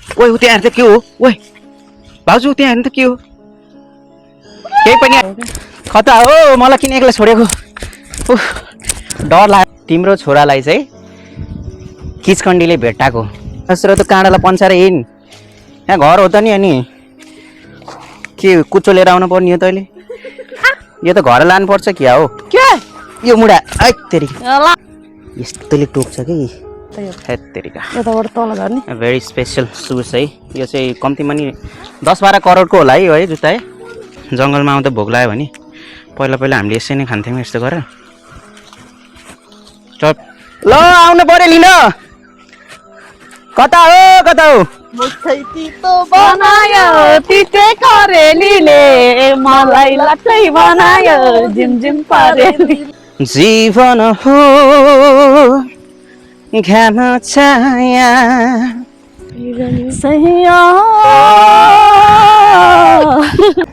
ओइ त्यहाँ हेर्नु त के हो ओइ भाउजू त्यहाँ हेर्नु त के हो केही पनि कता हो मलाई किन एक्लै छोडेको उफ डर लाग्यो तिम्रो छोरालाई चाहिँ किचकन्डीले भेट्टाको यसरो त काँडालाई पन्साएर हिँड यहाँ घर हो त नि अनि के कुचो लिएर आउनु पर्ने हो तैँले यो त घर लानुपर्छ क्या हो के यो मुढा ऐ तेरी यस्तोले टोक्छ कि यताबाट तल झर्ने भेरी स्पेसल सुज है यो चाहिँ कम्तीमा नि 10-12 करोडको होला है है जुत्ता है जङ्गलमा आउँदा भोक लाग्यो भने पहिला पहिला हामीले यसै नै खान्थ्यौँ यस्तो गरेर चल ल आउनु पर्यो लिन कता हो मुखै तितो बनायो तिते करेलीले मलाई लट्टै बनायो झिमझिम परेली जीवन हो घाम छाया सैया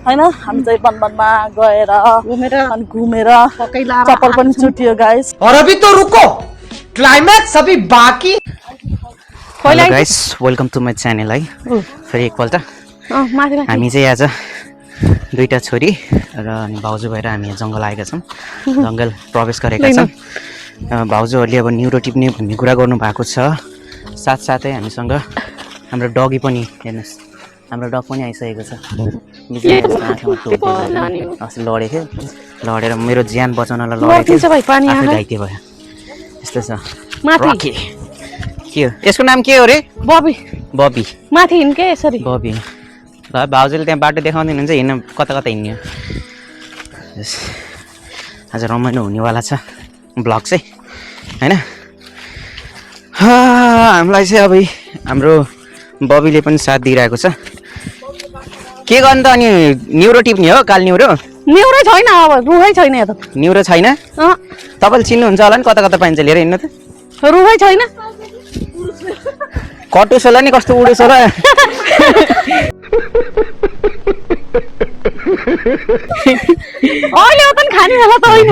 हैन हामी चाहिँ वनमा गएर घुमेर चप्पल पनि चुटियो गाइस और अभी तो रुको क्लाइमैक्स अभी बाकी hello guys welcome to my channel है फेरि एकपल्ट हामी चाहिँ आज दुईटा छोरी र अनि भाउजू भएर हामी जङ्गल आएका छौँ जङ्गल प्रवेश गरेका छौँ भाउजूहरूले अब न्युरो टिप्ने भन्ने कुरा गर्नु भएको छ साथसाथै हामीसँग हाम्रो डगी पनि हेर्नुहोस् हाम्रो डग पनि आइसकेको छ अस्ति लडेको लडेर मेरो ज्यान बचाउनलाई लडेको घाइते भयो यस्तो छ के हो यसको नाम के हो रे बबी बबी माथि हिँड्के यसरी बबी ल भाउजूले त्यहाँ बाटो देखाउँदैन हुन्छ हिँड्न कता कता हिँड्ने आज रमाइलो हुनेवाला छ ब्लग चाहिँ होइन हामीलाई चाहिँ अब हाम्रो बबीले पनि साथ दिइरहेको छ के गर्नु त अनि न्युरो टिप्ने हो काल न्युरो न्युरै छैन अब रुखै छैन यता न्युरो छैन तपाईँले चिन्नुहुन्छ होला नि कता कता पाइन्छ लिएर हिँड्नु त रुखै छैन कटुस होला नि कस्तो उडेस होला अहिले त खाने होला त होइन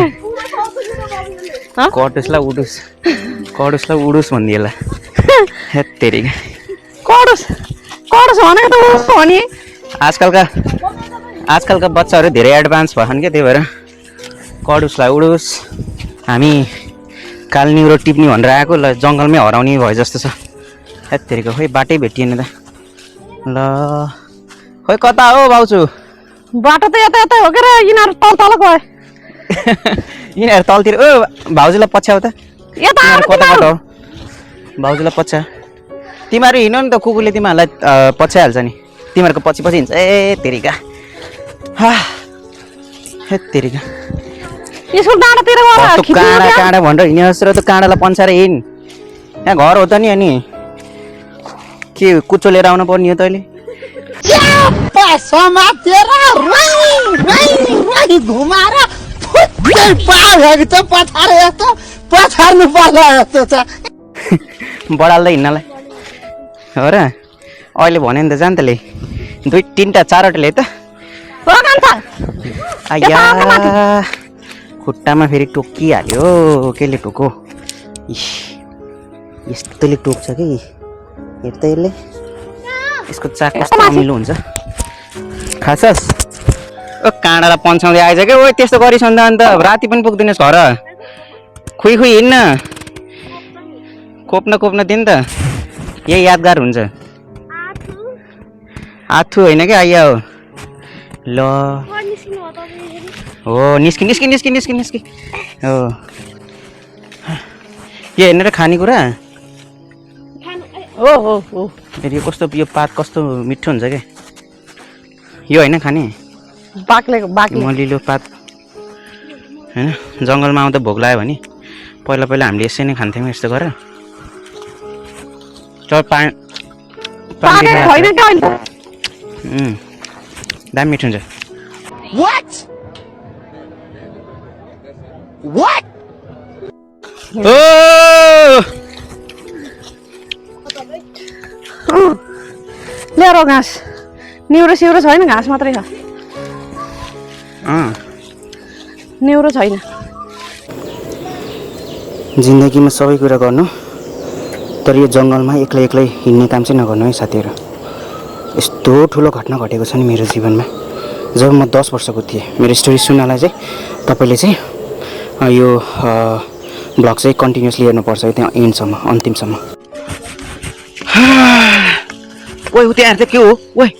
कटुसलाई उडुस भनिदिएला हेत्तेरी कडुस भनेको त उस हो नि आजकलका बच्चाहरू धेरै एडभान्स भएछन् क्या त्यही भएर कडुसलाई उडुस हामी काल न्युरो टिप्ने भनेर आएको ल जङ्गलमै हराउने भयो जस्तो छ हेत्तेरीको खोइ बाटै भेटिएन त ल खोइ कता हो भाउजू बाटो त यता हो के रे यिनीहरू तल गए यिनीहरू तलतिर ओ भाउजूलाई पछ्याउ त यता कता हो भाउजूलाई पछ्या तिमीहरू हिँड्नु नि त कुकुरले तिमीहरूलाई पछ्याइहाल्छ नि तिमीहरूको पछि हिँड्छ ए तेरिका हे तेरिका यसको डाँडातिर काँडा भनेर हिँड्ने जस्तो त काँडालाई पन्साएर हिँड यहाँ घर हो त नि अनि के कुचो लिएर आउनु पर्ने हो तैँले बढाल्दै हिँड्नलाई हो र अहिले भन्यो नि त जान त ले 2-3-4वटा ल्याए त आया खुट्टामा फेरि टोकिहाल्यो केले टोको यस्तोले टोक्छ कि हेर्दा यसले यसको चाक कस्तो अमिलो हुन्छ खासस् ओ काँडालाई पन्साउँदै आइज क्या ओ त्यस्तो गरिस् भने त अन्त राति पनि पुग्दैनस् घर खुइ हिँड्न खोप्न दिनु त यही यादगार हुन्छ आथु होइन क्या आइया हो ल हो निस्कि हो के हेर्ने र खानेकुरा हो यो कस्तो यो पात कस्तो मिठो हुन्छ क्या यो होइन खाने बाक्ले मलिलो पात होइन जङ्गलमा आउँदा भोक लाग्यो भने पहिला पहिला हामीले यसै नै खान्थ्यौँ यस्तो गरेर चल दामी मिठो हुन्छ ल्यारो घाँस न्युरो सिउरो छैन घाँस मात्रै छ न्युरो छैन जिन्दगीमा सबै कुरा गर्नु तर यो जङ्गलमा एक्लै एक्लै हिँड्ने काम चाहिँ नगर्नु है साथीहरू। यस्तो ठुलो घटना घटेको छ नि मेरो जीवनमा। जब म 10 वर्षको थिएँ, मेरो स्टोरी सुन्नलाई चाहिँ तपाईँले चाहिँ यो ब्लग चाहिँ कन्टिन्युसली हेर्नुपर्छ है, त्यहाँ एन्डसम्म, अन्तिमसम्म। ओइ त्यहाँ हेर्नु त के हो? ओइ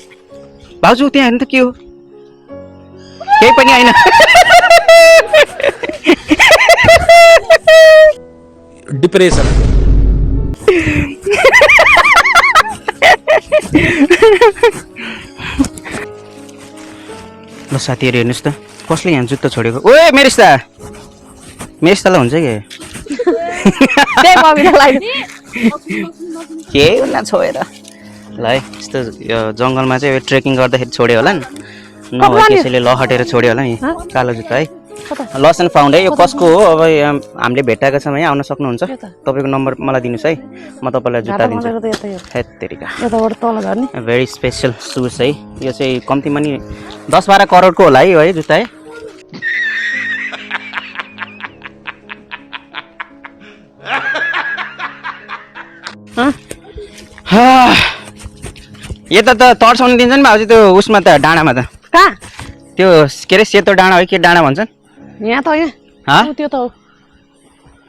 भाउजू त्यहाँ हेर्नु त के हो? केही पनि होइन। डिप्रेसन। ल साथीहरू हेर्नुहोस् त कसले यहाँ जुत्ता छोडेको। ओए मेरिस्तालाई हुन्छ कि के हुन्न छोएर। ल है यस्तो यो जङ्गलमा चाहिँ यो ट्रेकिङ गर्दाखेरि छोड्यो होला नि, नभए त्यसैले लहटेर छोड्यो होला नि कालो जुत्ता है। लस एन्ड फाउन्ड है, यो कसको हो? अब हामीले भेटाएको छौँ यहाँ, आउन सक्नुहुन्छ। तपाईँको नम्बर मलाई दिनुहोस् है, म तपाईँलाई जुत्ता दिन्छु। भेरी स्पेसल सुज है, यो चाहिँ कम्तीमा नि 10-12 करोडको होला है, है जुत्ता है। यता त तर्साउनु दिन्छ नि भाउजू त्यो उसमा त, डाँडामा त। कहाँ? त्यो के अरे सेतो डाँडा हो के डाँडा भन्छन्? यहाँ त यहाँ त्यो त हो।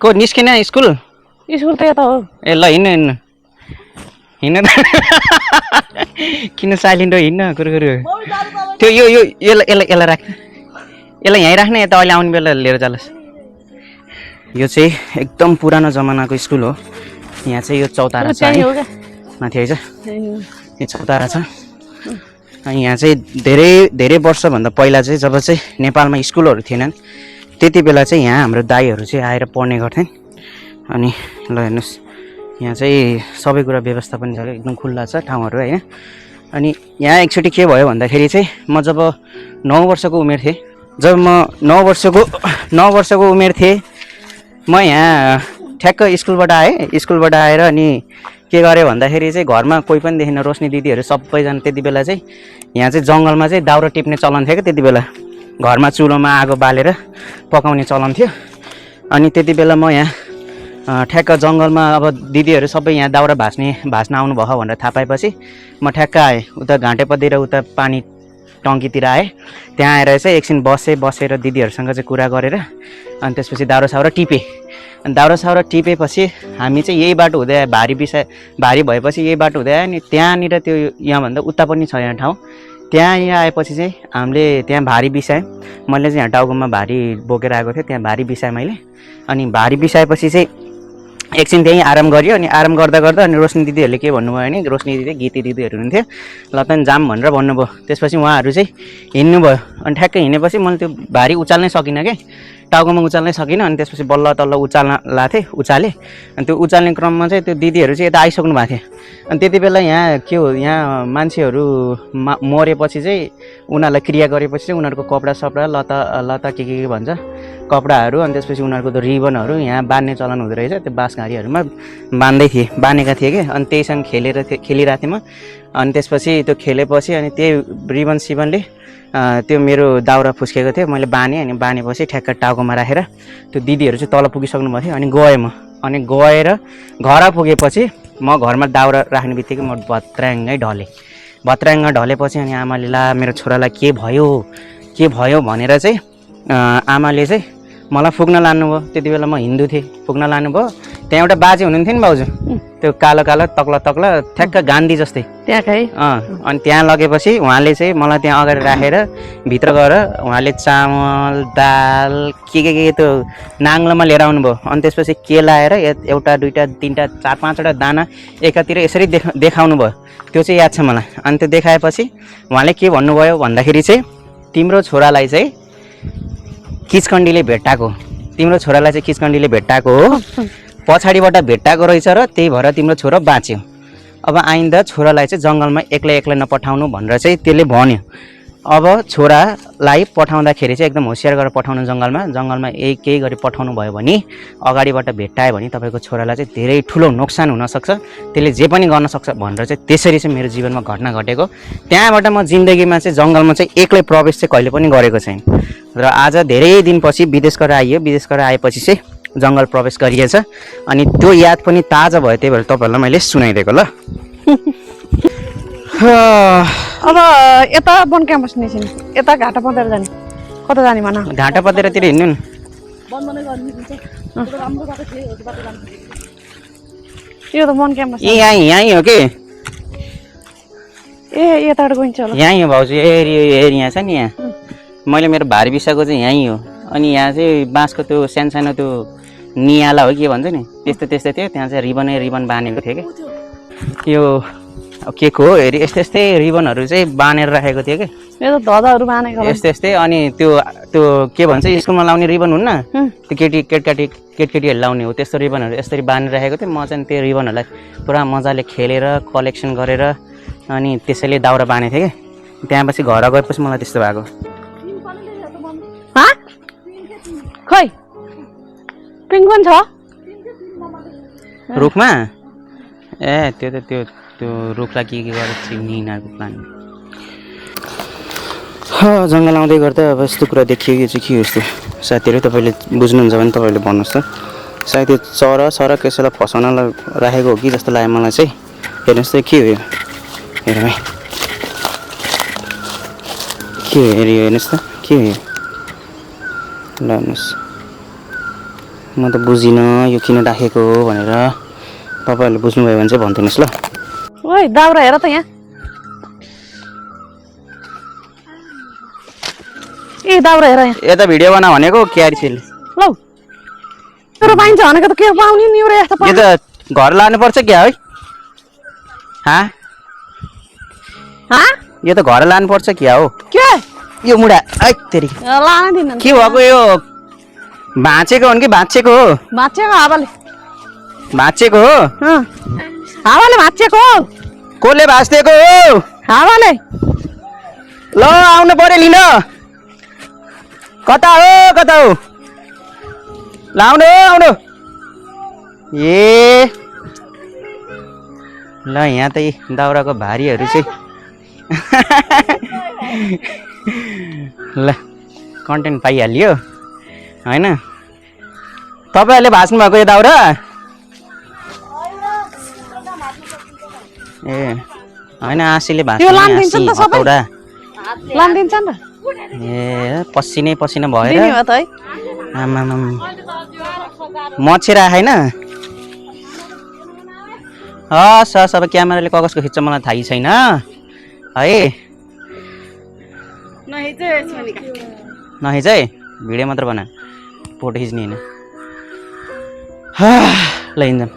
को निस्केन स्कुल त यता हो। ए ल हिँड्नु त किन साइलेन्ट हो, हिँड्न कुरो। त्यो यो यो यसलाई राख्, यसलाई यहीँ राख्ने, यता अहिले आउने बेला लिएर जालोस्। यो चाहिँ एकदम पुरानो जमानाको स्कुल हो। यहाँ चाहिँ यो चौतारा छ है माथि, है यो चौतारा छ। अनि यहाँ चाहिँ धेरै वर्षभन्दा पहिला चाहिँ जब चाहिँ नेपालमा स्कुलहरू थिएनन् त्यति बेला चाहिँ यहाँ हाम्रो दाइहरू चाहिँ आएर पढ्ने गर्थेँ। अनि ल हेर्नुहोस् यहाँ चाहिँ सबै कुरा व्यवस्था पनि छ, एकदम खुल्ला छ ठाउँहरू होइन। अनि यहाँ एकचोटि के भयो भन्दाखेरि चाहिँ म जब 9 वर्षको उमेर थिएँ, म यहाँ ठ्याक्क स्कुलबाट आएर अनि के गरेँ भन्दाखेरि चाहिँ घरमा कोही पनि देखिन, रोशनी दिदीहरू सबैजना। त्यति बेला चाहिँ यहाँ चाहिँ जङ्गलमा चाहिँ दाउरा टिप्ने चलन थियो क्या त्यति बेला, घरमा चुलोमा आगो बालेर पकाउने चलन थियो। अनि त्यति बेला म यहाँ ठ्याक्क जङ्गलमा अब दिदीहरू सबै यहाँ दाउरा भाँच्न आउनुभयो भनेर थाहा पाएपछि म ठ्याक्क आएँ उता घाँटेपतिर, उता पानी टङ्कीतिर आएँ। त्यहाँ आएर चाहिँ एकछिन बसेर दिदीहरूसँग चाहिँ कुरा गरेर अनि त्यसपछि दाउरा टिपेँ। अनि दाउरा टिपेपछि हामी चाहिँ यही बाटो हुँदै आयो, भारी भएपछि यही बाटो हुँदै आयो। अनि त्यहाँनिर त्यो यहाँभन्दा उता पनि छ यहाँ ठाउँ, यहाँ आएपछि चाहिँ हामीले त्यहाँ भारी बिसाएँ। मैले चाहिँ यहाँ टाउकोमा भारी बोकेर आएको थिएँ, त्यहाँ भारी बिसाएँ मैले। अनि भारी बिसाएपछि चाहिँ एकछिन त्यहीँ आराम गऱ्यो। अनि आराम गर्दा अनि रोशनी दिदीहरूले के भन्नुभयो भने, रोशनी दिदी गीती दिदीहरू हुनुहुन्थ्यो, ल त जाम भनेर भन्नुभयो। त्यसपछि उहाँहरू चाहिँ हिँड्नुभयो। अनि ठ्याक्कै हिँडेपछि मैले त्यो भारी उचाल्नै सकिनँ क्या, टाउकोमा उचाल्नै सकिनँ। अनि त्यसपछि बल्ल तल्ल उचालेँ। अनि त्यो उचाल्ने क्रममा चाहिँ त्यो दिदीहरू चाहिँ यता आइसक्नु भएको थियो। अनि त्यति बेला यहाँ के हो, यहाँ मान्छेहरू मरेपछि चाहिँ उनीहरूलाई क्रिया गरेपछि चाहिँ उनीहरूको कपडा लता के भन्छ कपडाहरू, अनि त्यसपछि उनीहरूको त्यो रिबनहरू यहाँ बाँध्ने चलन हुँदो रहेछ। त्यो बाँसघारीहरूमा बाँधेका थिएँ कि। अनि त्यहीसँग खेलिरहेको थिएँ म। अनि त्यसपछि त्यो खेलेपछि अनि त्यही रिबन सिबनले त्यो मेरो दाउरा फुस्केको थियो, मैले बाँधेँ। अनि बाँधेपछि ठ्याक्क टाउकोमा राखेर त्यो दिदीहरू चाहिँ तल पुगिसक्नु भएको थियो। अनि गएँ म। अनि गएर घर पुगेपछि म घरमा दाउरा राख्ने बित्तिकै म भत्राङ्गै ढलेपछि अनि आमाले ला मेरो छोरालाई के भयो भनेर चाहिँ आमाले चाहिँ मलाई फुक्न लानुभयो। त्यति बेला म हिन्दू थिएँ, फुक्न लानुभयो। त्यहाँ एउटा बाजे हुनुहुन्थ्यो नि भाउजू, त्यो कालो तक्ला ठ्याक्क गान्धी जस्तै त्यहाँकै। अनि त्यहाँ लगेपछि उहाँले चाहिँ मलाई त्यहाँ अगाडि राखेर भित्र गएर उहाँले चामल दाल के त्यो नाङ्लोमा लिएर आउनुभयो। अनि त्यसपछि केलाएर एउटा दुईवटा तिनवटा चार पाँचवटा दाना एकातिर यसरी देखाउनु भयो। त्यो चाहिँ याद छ मलाई। अनि त्यो देखाएपछि उहाँले के भन्नुभयो भन्दाखेरि चाहिँ तिम्रो छोरालाई चाहिँ किचकन्डीले भेट्टाएको हो, पछाडिबाट भेट्टाएको रहेछ र त्यही भएर तिम्रो छोरा बाँच्यो। अब आइन्दा छोरालाई चाहिँ जङ्गलमा एक्लै नपठाउनु भनेर चाहिँ त्यसले भन्यो। अब छोरालाई पठाउँदाखेरि चाहिँ एकदम होसियार गरेर पठाउनु जङ्गलमा केही गरी पठाउनु भयो भने, अगाडिबाट भेट्टायो भने तपाईँको छोरालाई चाहिँ धेरै ठुलो नोक्सान हुनसक्छ, त्यसले जे पनि गर्न सक्छ भनेर चाहिँ त्यसरी चाहिँ मेरो जीवनमा घटना घटेको। त्यहाँबाट म जिन्दगीमा चाहिँ जङ्गलमा चाहिँ एक्लै प्रवेश चाहिँ कहिले पनि गरेको छैन। र आज धेरै दिनपछि विदेश गरेर आएपछि चाहिँ जङ्गल प्रवेश गरिएछ अनि त्यो याद पनि ताजा भयो, त्यही भएर तपाईँहरूलाई मैले सुनाइदिएको ल। अब यता वन क्याम्पस निस्किने, यता घाटा पँधेर जाने, कता जाने भन? घाटा पँधेरतिर हिँड्नु नि। यो त वन क्याम्पस यहीँ हो कि? ए यताबाट गइन्छ होला। यहीँ हो भाउजू, यहाँ छ नि यहाँ। मैले मेरो भारी बिसाएको चाहिँ यहीँ हो। अनि यहाँ चाहिँ बाँसको त्यो सानो सानो त्यो नियाला हो के भन्छ नि, त्यस्तो त्यस्तो थियो। त्यहाँ चाहिँ रिबन बाँधेको थियो कि यो के को हो हेरी यस्तै यस्तै रिबनहरू चाहिँ बाँधेर राखेको थियो कि, यो त धदाहरू बाँधेको होला। यस्तै यस्तै। अनि त्यो के भन्छ स्कुलमा लाउने रिबन हुन्न, त्यो केटीहरूले लाउने हो त्यस्तो रिबनहरू यसरी बाँधेर राखेको थियो। म चाहिँ त्यो रिबनहरूलाई पुरा मजाले खेलेर कलेक्सन गरेर अनि त्यसैले दाउरा बाँधेको थिएँ कि। त्यहाँपछि घर गएपछि मलाई त्यस्तो भएको। खै पिङ्क पनि छ रुखमा? ए त्यो त त्यो रुखलाई के गरेर चिन्ने यिनीहरूको प्लान। जङ्गल आउँदै गर्दा अब यस्तो कुरा देखियो। यो चाहिँ के हो यस्तो? साथीहरू तपाईँले बुझ्नुहुन्छ भने तपाईँले भन्नुहोस् त। सायद यो चरा कसैलाई फसाउनलाई राखेको हो कि जस्तो लाग्यो मलाई चाहिँ। हेर्नुहोस् त के हो यो, हेर भाइ के हो, हेर्नुहोस् त के हो यो। ल हेर्नुहोस्, म त बुझिनँ यो किन राखेको हो भनेर। तपाईँहरूले बुझ्नुभयो भने चाहिँ भनिदिनुहोस् ल। ओइ दाउरा हेर त यहाँ। ए दाउरा हेर यहाँ। यता भिडियो बना भनेको क्यारिसेल। लौ एउटा पाइन्छ भनेको त के पाउने नि एउटा यस्तो यो त घर लानुपर्छ क्या है? यो त घर लानुपर्छ क्या हो? के यो मुढा तेरी लान दिन्न के भएको? यो भाँचेको हो कि भाँचेको हो? भाँचेको हावाले। भाँचेको हो? हावाले भाँचेको हो। कसले भाँचिदिएको हो? हावाले। ल आउनु पर्यो लिन। कता हो? ल आउनु। ए ल यहाँ त दाउराको भारीहरू चाहिँ ल कन्टेन्ट पाइहाल्यो होइन? तपाईँहरूले भाँच्नु भएको यो दाउरा? ए होइन आसीले त्यो लान्दिन्छ नि त सबै। लान्दिन्छ नि त। ए पसिनै पसिना भएर दिने हो त है। आमामा मछेर होइन? हस् अब क्यामेराले कगजको खिच्छ मलाई थाहै छैन है। नखिच है, भिडियो मात्र बना, फोटो खिच्ने होइन। ल हिँड्छौँ।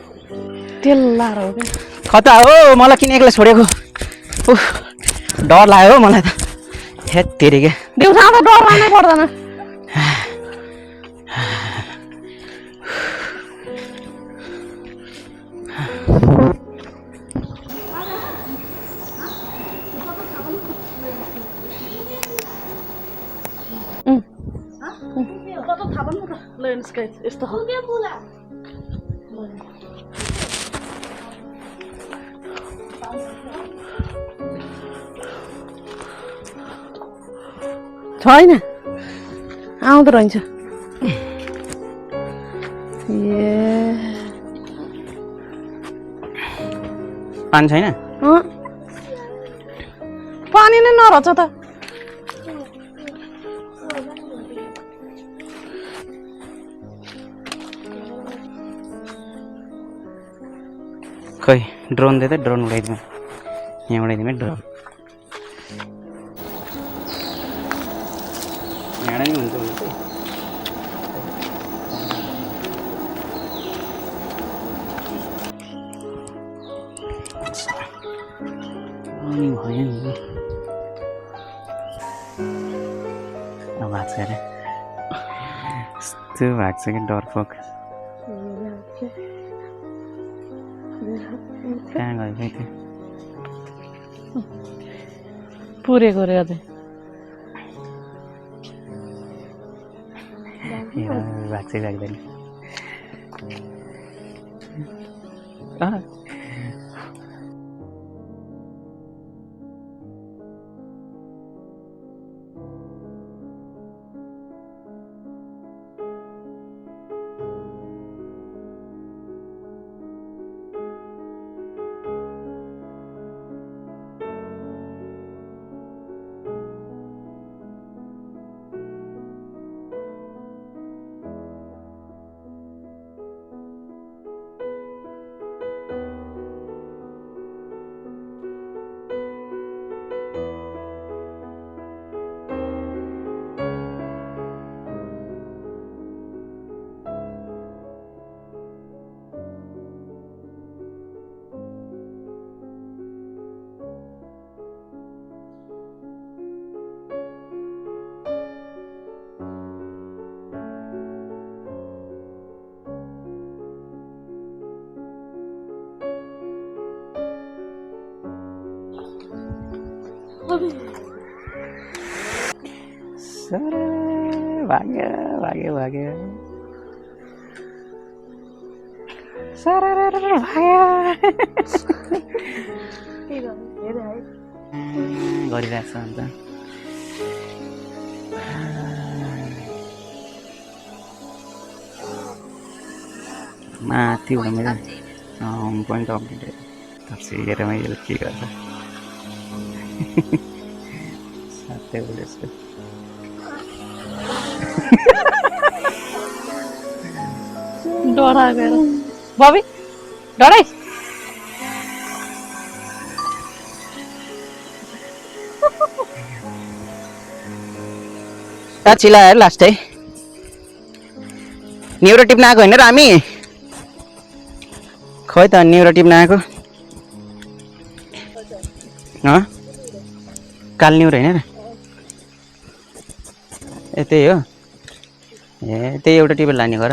तेल लाएर हो क्या? कता हो? मलाई किन एक्लै छोडेको? डर लाग्यो हो मलाई त। हेत तेरिके दिउँसो आउँदा डर लाग्नै पर्दैन। यस्तो छैन आउँदो रहन्छ। पानी छैन? पानी नै नरहेछ त। खै ड्रोन दे त, ड्रोन उडाइदिउँ। यहाँ उडाइदिउँ ड्रोन। यहाँ नि हुन्छ भयो नि अब भाग्छ अरे यस्तो भाग्छ कि डरपोक। कहाँ गयो खै त्यो? पुरेको रे अझै। भाग्छै भाग्दैन। भाग्यो भाग्यो भाग्यो सरर भाग्यो गरिरहेको छ अन्त माथि उडा मेरो होम पोइन्ट अपडेट तर्सी हेरेर मैले के गर्छ साथै उडेछ डरा गएर बबी डराइ चिलाएर लास्ट है न्युरो टिप्न आएको होइन र हामी खोइ त न्युरो टिप्न आएको काल न्युरो होइन र ए त्यही हो ए त्यही एउटा टिपेर लाने गर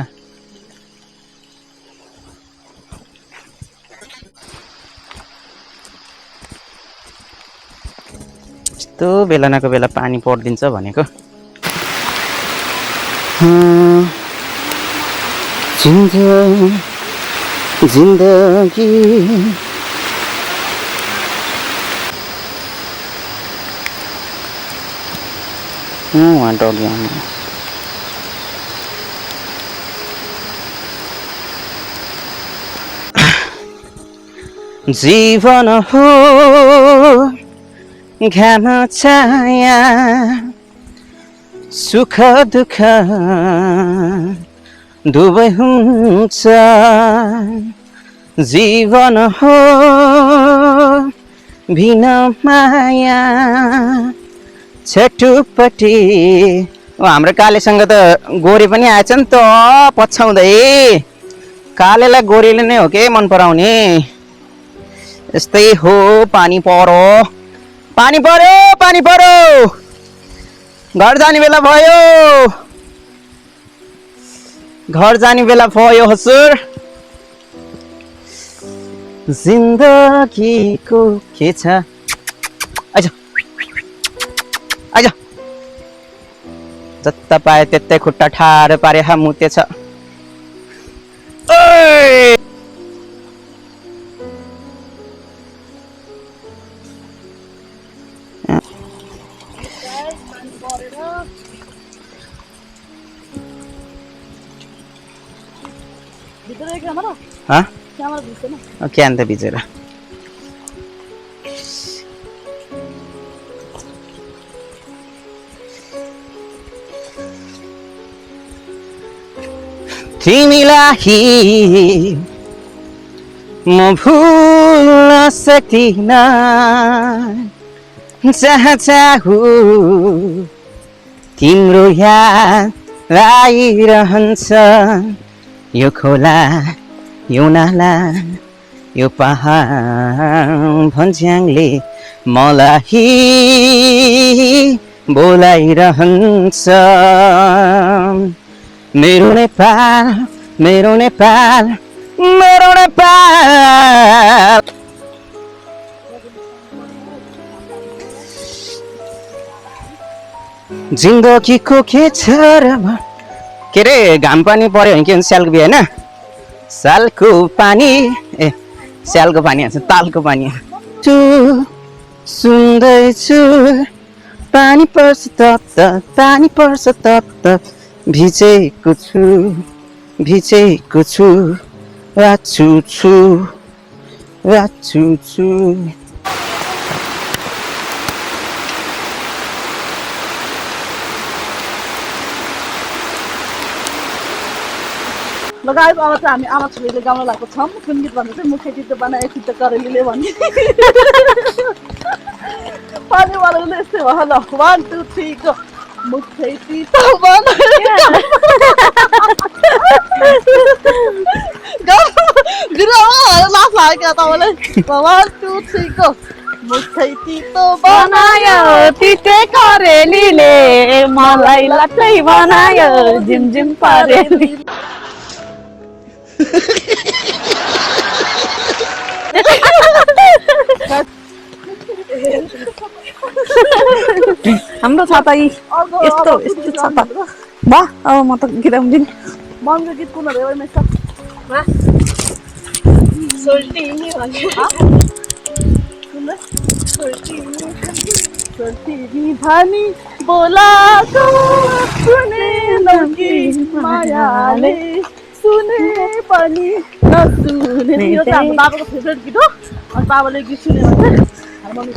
यस्तो बेला न बेला पानी परिदिन्छ भनेको जिन्दगी वहाँ डगी आउनु जीवन हो घाम छाया सुख दुःख दुवै हुन्छ जीवन हो बिना माया छटुपट्टि हाम्रो कालेसँग त गोरे पनि आएछ नि त पछाउँदै कालेलाई गोरेले नै हो के मन पराउने यस्तै हो पानी पर्यो पानी पर्यो पानी पर्यो घर जाने बेला भयो घर जाने बेला भयो हजुर जिन्दगीको के छ आइज आइज जता पाए त्यतै खुट्टा ठाडो पारे मुते छ ओइ हाँ क्या अन्त भिजेर तिमीलाई म भुल्न सक्दिन जहाँ चाहु तिम्रो याद आइरहन्छ यो खोला यो नाला यो पहाड भन्ज्याङले मलाई बोलाइरहन्छ मेरो नेपाल मेरो नेपाल मेरो नेपाल जिन्दगीको के छ र के रे घाम पानी पर्यो भने के हुन्छ स्यालको बिहे होइन सालको पानी ए स्यालको पानी हुन्छ तालको पानी सुन्दैछु पानी पर्छ तप तप पानी पर्छ तप तप भिजेको छु राछु छु लगायत अब चाहिँ हामी आमा छोरीले गाउन लागेको छौँ कुन गीत भन्दा चाहिँ मुखै चित्त बनाए चित्त करेलीले भन्ने पानीवालाले यस्तै भयो ल 1 2 3 गो मुखै चित्त बनाए लास्ट लाग्यो तपाईँलाई 1 2 3 गो मुखै चित्त बनायो चित्ते करेलीले मलाई लट्टै बनायो जिम जिम पारेली हाम्रो छाता यी यस्तो यस्तो छाता बा अब म त गिराउँदिन मनको गीत कुन हो मेसा सोल्टी भानी बोलाको सुनेन कि मायाले सुने पनि नसुने यो चाहिँ हाम्रो बाबाको फेभरेट गीत हो अनि बाबाले गीत सुन्यो भने हाम्रो मम्मी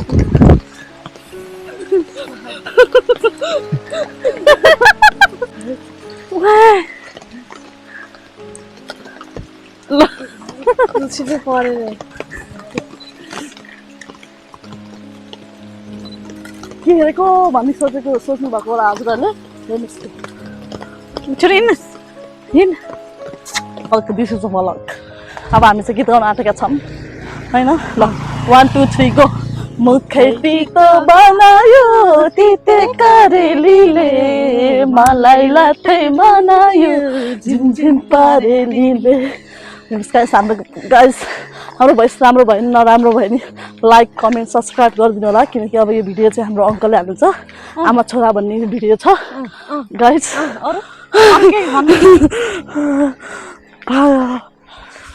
के हेरेको भन्ने सोच्नु भएको होला हजुरहरूले हेर्नुहोस् छोरी हिँड्नु हिँड अलग बिर्सिन्छ मलाई अब हामी चाहिँ गीत गाउन आँटेका छौँ होइन ल 1 2 3 गो मुखै पितो बनायो तिते करेलीले मलाई लाठै बनायो झिमझिम पारेलीले हाम्रो भोइस राम्रो भयो नि नराम्रो भयो नि लाइक कमेन्ट सब्सक्राइब गरिदिनु होला किनकि अब यो भिडियो चाहिँ हाम्रो अङ्कलले हाल्नुहुन्छ आमा छोरा भन्ने भिडियो छ गाइस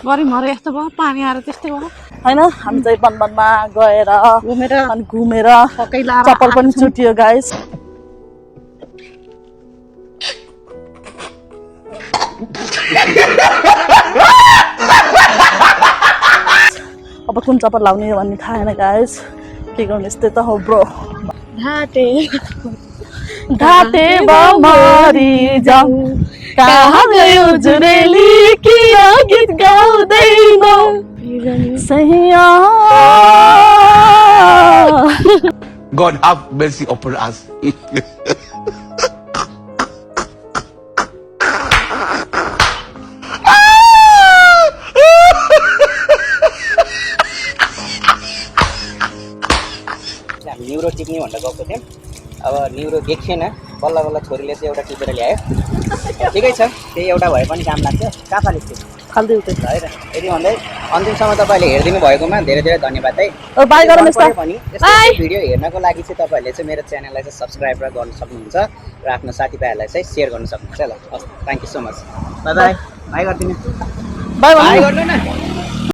गऱ्यौँ अरे यस्तो भयो पानी आएर त्यस्तै भयो होइन हामी चाहिँ वनमा गएर अनि घुमेर चप्पल पनि चुट्यो गाइस अब कुन चप्पल लाउने भन्ने थाहा छैन गाइस के गर्ने यस्तै त हो ब्रो घाटे बमरी जाऊ कहाँ गयो जुरेली किन गीत गाउँदैनौ सैया God have mercy upon us. Neuro टिप्ने भनेर गएको थियौँ अब न्युरो देखिएन बल्ल बल्ल छोरीले चाहिँ एउटा टिपेर ल्यायो ठिकै छ त्यही एउटा भए पनि काम लाग्छ कहाँ फालिस् त्यो फाल्दिउ त्यो है त यदि भन्दै अन्तिमसम्म तपाईँले हेरिदिनु भएकोमा धेरै धेरै धन्यवाद है बाई गरौँ मन पऱ्यो भने यस्तो भिडियो हेर्नको लागि चाहिँ तपाईँहरूले चाहिँ मेरो च्यानललाई चाहिँ सब्सक्राइब गर्न सक्नुहुन्छ र आफ्नो साथीभाइहरूलाई चाहिँ सेयर गर्न सक्नुहुन्छ ल हस् thank you so much by by गरिदिनु बाई बाई गर्नु न